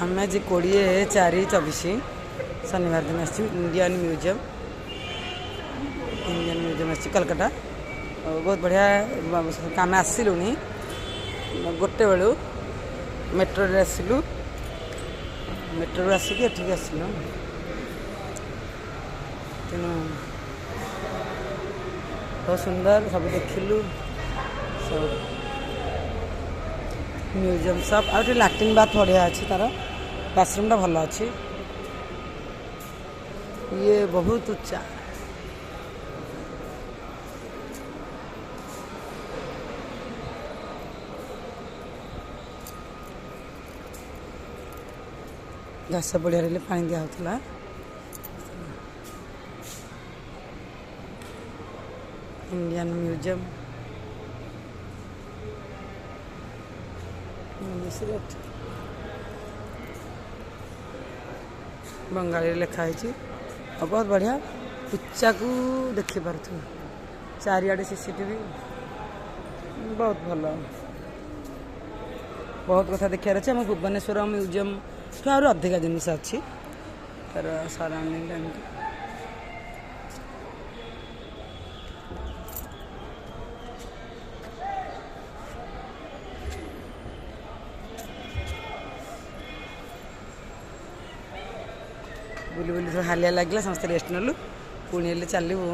ଆମେ ଆଜି 20/4/24 ଶନିବାର ଦିନ ଆସିଛୁ ଇଣ୍ଡିଆନ୍ ମ୍ୟୁଜିୟମ୍। ଇଣ୍ଡିଆନ୍ ମ୍ୟୁଜିୟମ୍ ଆସିଛୁ କୋଲକାତା। ଆଉ ବହୁତ ବଢ଼ିଆ। ଆମେ ଆସିଲୁଣି ଗୋଟେ ବେଳୁ, ମେଟ୍ରୋରେ ଆସିଲୁ। ମେଟ୍ରୋରୁ ଆସିକି ଏଠିକି ଆସିଲୁ। ତେଣୁ ବହୁତ ସୁନ୍ଦର, ସବୁ ଦେଖିଲୁ, ସବୁ ମ୍ୟୁଜିୟମ୍ ସବ୍। ଆଉ ଏଠି ଲାଟ୍ରିନ୍ ବାଥ୍ ବଢ଼ିଆ ଅଛି, ତାର ବାଥରୁମ୍ଟା ଭଲ ଅଛି। ଇଏ ବହୁତ ଉଚ୍ଚା। ଘାସ ପଡ଼ିଆରେ ହେଲେ ପାଣି ଦିଆହେଉଥିଲା। ଇଣ୍ଡିଆନ୍ ମ୍ୟୁଜିୟମ୍ ବଙ୍ଗାଳୀରେ ଲେଖା ହେଇଛି। ଆଉ ବହୁତ ବଢ଼ିଆ, ଉଚ୍ଚାକୁ ଦେଖିପାରୁଥିବ, ଚାରିଆଡ଼େ ସିସିଟିଭି। ବହୁତ ଭଲ, ବହୁତ କଥା ଦେଖିବାର ଅଛି। ଆମ ଭୁବନେଶ୍ୱର ମ୍ୟୁଜିୟମ୍ଠୁ ଆହୁରି ଅଧିକା ଜିନିଷ ଅଛି। ତାର ସରାଉଣ୍ଡିଂଟା ଏମିତି। ବୁଲି ବୁଲି ସବୁ ହାଲିଆ ଲାଗିଲା, ସମସ୍ତେ ରେଷ୍ଟ ନେଲୁ। ପୁଣି ହେଲେ ଚାଲିବୁ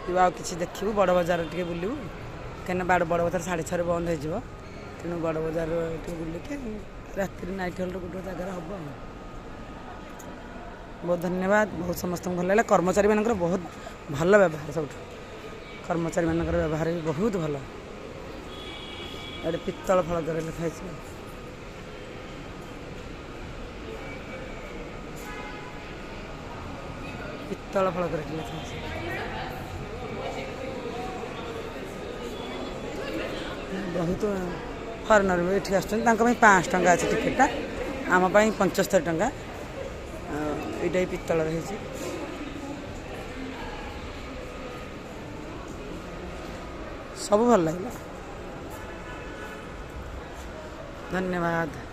ଯିବୁ, ଆଉ କିଛି ଦେଖିବୁ, ବଡ଼ ବଜାର ଟିକେ ବୁଲିବୁ। କାହିଁକିନା ବଡ଼ ବଜାର 6:30ରେ ବନ୍ଦ ହେଇଯିବ। ତେଣୁ ବଡ଼ ବଜାର ଟିକେ ବୁଲିକି ରାତିରେ ନାଇଟ୍ ହଲ୍ର ଗୋଟେ ଜାଗାରେ ହେବ। ଆଉ ବହୁତ ଧନ୍ୟବାଦ, ବହୁତ ସମସ୍ତଙ୍କୁ ଭଲ ଲାଗିଲା। କର୍ମଚାରୀମାନଙ୍କର ବହୁତ ଭଲ ବ୍ୟବହାର, ସବୁଠୁ କର୍ମଚାରୀମାନଙ୍କର ବ୍ୟବହାର ବି ବହୁତ ଭଲ। ଏଠି ପିତ୍ତଳ ଫଳକରେ ଲେଖା ହେଇଛି। ପିତ୍ତଳ ଫଳକରେ ଏଠି ଲେଖା ହେଇଛି। ବହୁତ ଫରେନର୍ ବି ଏଠି ଆସୁଛନ୍ତି। ତାଙ୍କ ପାଇଁ 500 ଟଙ୍କା ଅଛି ଟିକେଟଟା, ଆମ ପାଇଁ 75 ଟଙ୍କା। ଏଇଟା ବି ପିତ୍ତଳର ହେଇଛି। ସବୁ ଭଲ ଲାଗିଲା, ଧନ୍ୟବାଦ।